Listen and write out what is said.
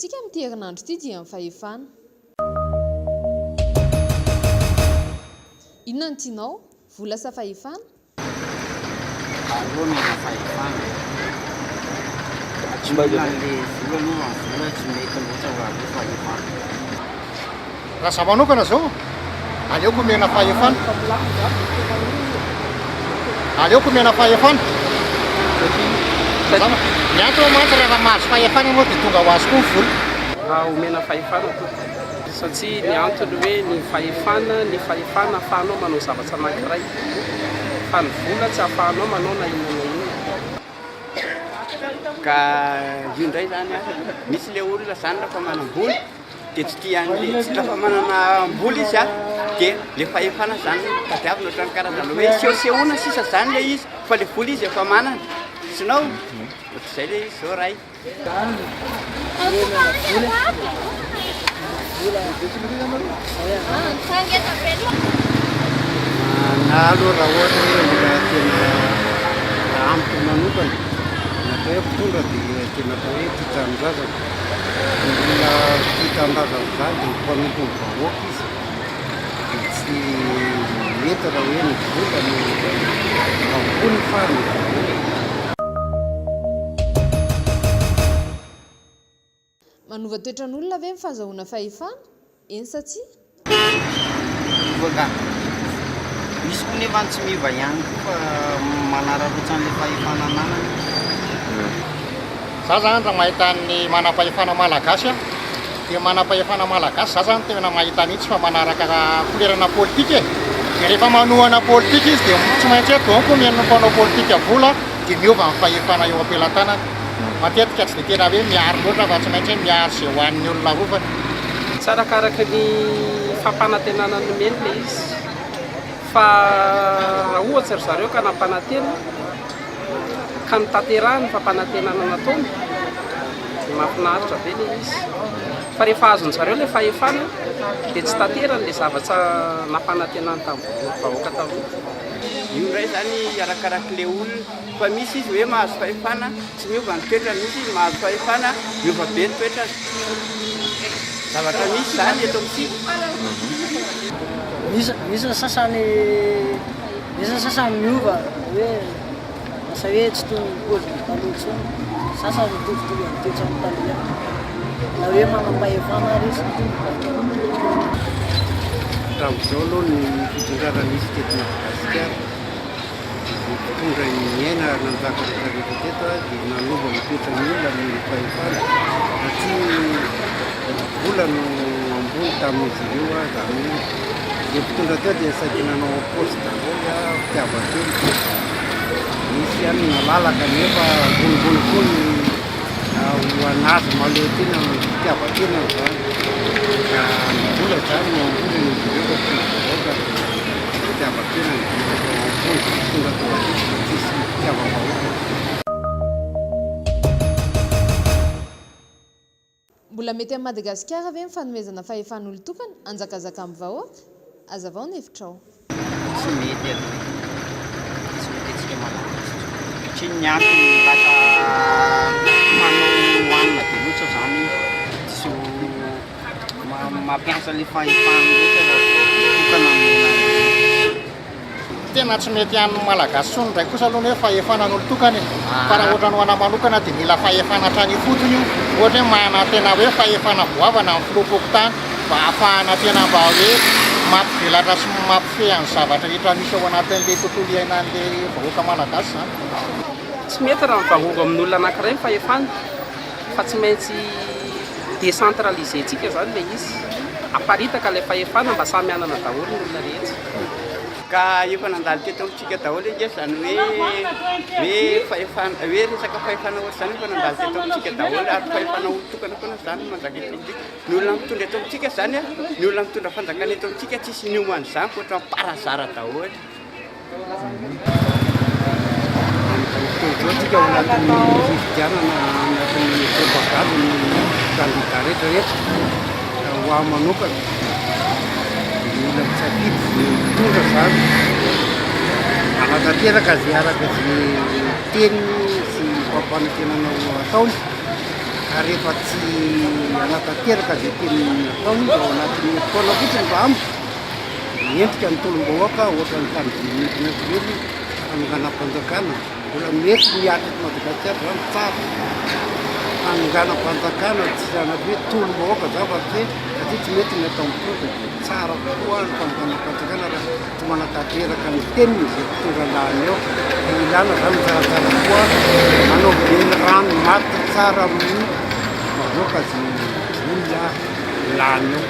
Lohahevitritsika amin'ity herinandro ity dia ny fahefana. Inona no tianao? Vola sa fahefana? Aleo omena fahefana. Tsy mila an'le vola aloha fa ny vola tsy mety loatra fa aleo fahefana. Raha za manokana zao, aleoko omena fahefana. Aleoko omena fahefana. Mazava. Ny antony mantsy rehefa mahazo fahefana ianao dia tonga ho azy koa ny vola. Raha omena fahefana tompoko. Satria ny antony hoe ny fahefana, ny fahefana ahafahanao manao zavatra anankiray. Fa ny vola tsy ahafahanao manao na inona na inona. Ka io indray zany an, misy le olona zany rehefa manam-bola dia tsy tia an'le, tsy rehefa manana-bola izy an, dia le fahefana zany no tadiaviny ohatran'ny karazana hoe sehosehoana sisa zany le izy fa le vola izy efa manana, sinon ohatr'izay le izy zao ray. Na aloha raha ohatra hoe mbola tena raha amiko manokana, ny atao hoe mpitondra dia tena atao hoe tia tanindrazana. Ny olona tia tanindrazana izany dia mpanompo ny vahoaka izy. Dia tsy mety raha hoe ny vola no ambony fa ny vahoaka. Manova toetran'olona ve ny fahazahoana fahefana? Eny sa tsia? Miova ka. Misy koa nefa ny tsy miova ihany koa fa manararaotra an'ilay fahefana ananany izy. Za zany raha mahita ny manam-pahefana malagasy aho dia manam-pahefana malagasy za zany tena mahita mihitsy fa manaraka folerana politika e! Dia rehefa manohana politika izy dia tsy maintsy hoe donc omeny ny mpanao politika vola dia miova ny fahefana eo am-pelatanany. Matetika tsy dia tena hoe miaro loatra fa tsy maintsy hoe miaro izay ho an'ny olona arovany. Tsy arakaraka ny fampanantenana nomeny ilay izy fa raha ohatsy ry zareo ka nampanantena ka notanterahiny ny fampanantenana nataony dia mahafinaritra be ilay izy fa rehefa azon-dry zareo ilay fahefana dia tsy tanterany ilay zavatra nampanantenany tamin'ny vahoaka taloha. Io indray izany arakarak'ilay olona. Fa misy izy hoe mahazo fahefana tsy miova ny toetrany, misy izy mahazo fahefana miova be ny toetrany. Zavatra misy izany eto amintsika. Misy misy ny sasany misy ny sasany miova hoe lasa hoe tsy toy ny paoziny taloha intsony, ny sasany mitovitovy amin'ny toetrany taloha ihany na hoe manam-pahefana ary izy. Hatramin'izao aloha ny fitondrana nisy teto Madagasikara Izay mpitondra niaina ary nanjaka rehetra rehetra teto dia nanova ny toetran'ny olona noho ny fahefana satria ny vola no ambony tamin'izy ireo, izany hoe izay mpitondra teo dia saika nanao am-paosy daholo, fitiavan-tena, nisy ihany ny nalalaka nefa ambonimbony koa ny ho an'azy mahaleo tena ny fitiavan-tenany izany ka ny vola izany no ambony amin'izy ireo fa tsy ny vahoaka. Fitiavan-tena no betsaka ao am-po izay tongatonga teto fa tsisy fitiavam-bahoaka. Mbola mety amin'i Madagasikara ve ny fanomezana fahefan'olon-tokana hanjakazaka amin'ny vahoaka? Hazavao ny hevitrao. Tsy mety aloha e. Tsy mety antsika Malagasy intsony. Satria ny antony lasa manao hohanina be loatra zany diso mampiasa le fahefana loatra raha tokana omena Tena tsy mety an'ny Malagasy intsony indray kosa aloha ny hoe fahefana an'olon-tokana e. Fa raha ohatra ny ho anà manokana dia mila fahefana hatrany ifotony io. Ohatra hoe manana tena hoe fahefana goavana ny filoham-pokontany mba hahafahana tena mba hoe mampivelatra sy mampifehy ny zavatra rehetra misy ao anatin'ilay tontolo iainan'ilay vahoaka Malagasy izany. Tsy mety raha mivangongo amin'olona anankiray ny fahefana fa tsy maintsy décentraliser-tsika izany ilay izy. Aparitaka ilay fahefana mba samy hanana daholo ny olona rehetra. Ka efa nandalo teto amintsika daholo ange izany hoe hoe fahefana hoe resaka fahefana ohatr'izany efa nandalo teto amintsika daholo ary fahefana olon-tokana foana izany no manjaka eto amintsika. Ny olona mitondra eto amintsika izany an, ny olona mitondra fanjakana eto amintsika tsisy niomana izany fa ohatran'ny par hasard daholo. Amin'izao fotoana izao tsika ao anatin'ny fifidianana, anatin'ny propagande ny kandida rehetra rehetra. Ka ho ahy manokana, mila misafidy izay mpitondra izany, manatanteraka izay araka izay teniny sy fampanantenana ho ataony. Ary rehefa tsy hanatanteraka izay teny nataony izy ao anatin'ny herintaona fotsiny mba amiko, mendrika ny tolom-bahoaka ohatran'ny tamin'ny 2009 ireny fanonganam-panjakana. Mbola mety mihatra eto Madagasikara izany tsara. Fanonganam-panjakana tsy sanatria hoe tolom-bahoaka izany fa hoe satria tsy mety ny atao mitondra dia tsara kokoa ny fanonganam-panjakana raha tsy manatanteraka ny teniny izay mpitondra lany eo. Dia ilana izany tsaratsara kokoa manao velirano maty tsara amin'ny vahoaka izay olona lany eo.